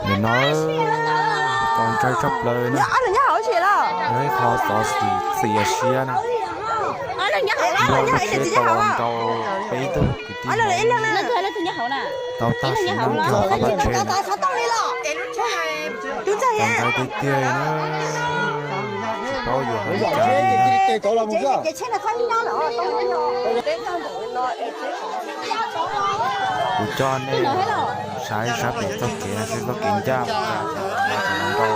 Nim no txaus ntshai tshaj plaws na, yog ib qho xov xwm txias siab na. Nplog lub tsheb tau los nrau peb tug kwv tij tau tag sim neej kiag qab pab tsheb. Txaus ntshai tiag tiag na, tsis paub yuav hais li cas li na. Kuv coj nej saib sab pem txoj kev na, seb txoj kev ncaj li cas, tau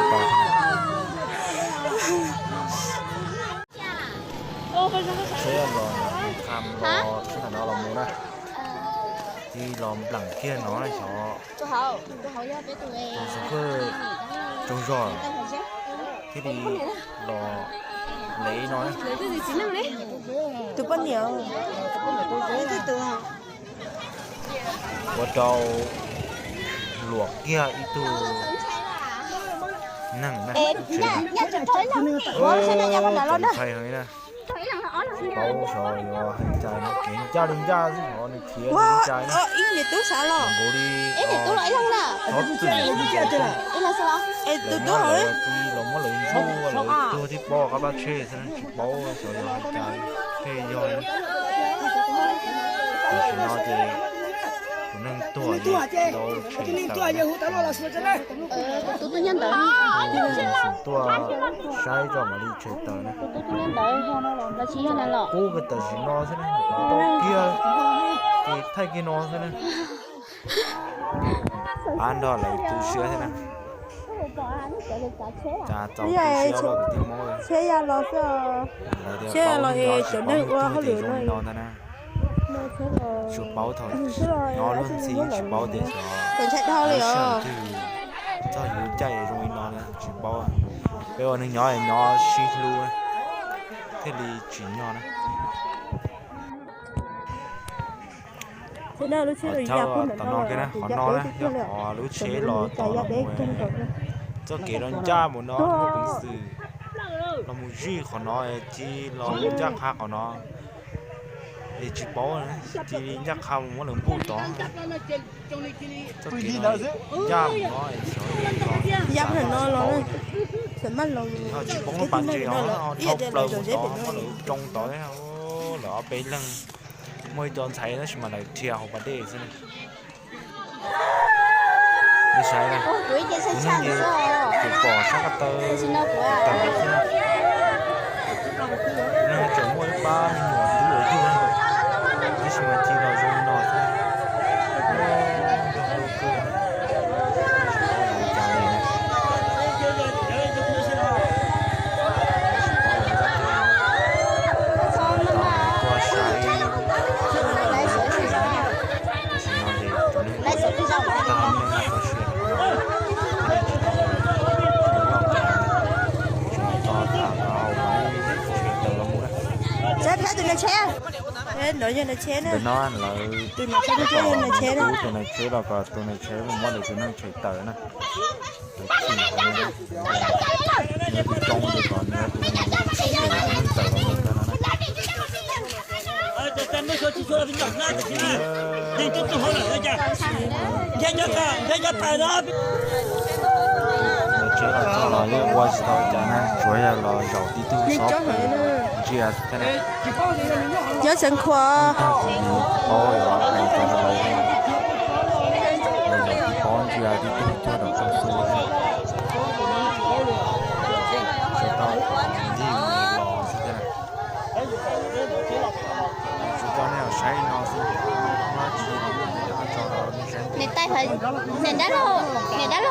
tsheb los sab no los mus na, cia li los npleem kiag no na xyov. Tus xov khawj tsaug zog thiaj li los lev no. Tus poj niam ua rau luam kiag ib tug neeg na. Txaus ntshai heev na. Tsis paub xyov yuav hais li cas no, kev ncaj li ncaj xwb, nws khiav li ncaj na. Nkaus li xov xwm, lawv cia los muab lawv ntsuj, lawv tuag thiab pob qab pab tsheb xwb, tsis paub xyov yuav hais li cas. Tej yog tam sim no ces tus neeg tuag ces tau tshem tawm, tuaj saib tso mam li tshem tawm na. Qub kiag tam sim no xwb na, tau kiag ces thaij kiag no xwb na. Pab nrog lawv tu siab thiab na. Cas txaus tu siab los kwv tij Hmoob, lawv tias paub cov neeg ua hauj lwm no ntag na. Tsis paub thaum nyob luag ntxhi tsis paub tias xyov lub sij hawm twg txog yuav caij zoo li no na tsis paub. Peb ua neeg nyob nyob sib hlub thiaj li tsim nyog na. Thawj tom no kiag na, qhov no na yog qhov lub tsheb los tod los mus, txoj kev los ncaj mus no muaj peev xwm los mus zij qhov no, cia los ncaj qha qhov no. Es tsis paub, cia li ncaj qha mus muab lawv npuj tod. Txoj kev no ncaj mus no, xyov yog tsis poob lub pas ntses os, dhau plaws mus tod muab lawv tsoo tod, lawv ob peb leeg. Muaj ib co ntxhais tab sis mas lawv dhia hauv pas dej xwb na. Nej saib na, kuv neeg ces tsuas pom sab ko taw tawm xwb na. Kuv neeg tseem muaj ib pab me nyuam twb yuav yug na, tab sis mas cia los zoo li no xwb. Tsis paub yuav li cas li na. Tsis paub yuav li cas li. Tuaj saib tam sim no ces tus neeg tag neej txoj sia, thiaj li tsis tau ua loj, tsis tau tham tau hau, tshem tawm los mus na. Ntawm no lawv tus nais tsheb los kom tus nais tsheb mus muab lawv tus neeg tshem tawm na. Lawv chim heev, nws tus tsoo ces kom nws tus neeg tawm los mus ntag no na. Nais tsheb los txog los yeej ua tsis tau cas na, tsuas yog los zaum tib tug xob ntsia thiab na. Nyob Xeev Khuam. Tag tus paub yuav hais li cas rau lawv, los zaum tib pob ntsia tib tug tuaj rau txoj xub thiab. Tsis tau ncig los xwb thiab na. Tsis coj nej los saib no xwb, muaj dab tsi los kuv mam li tso rau nej saib. Niam tais, niam dab laug, niam dab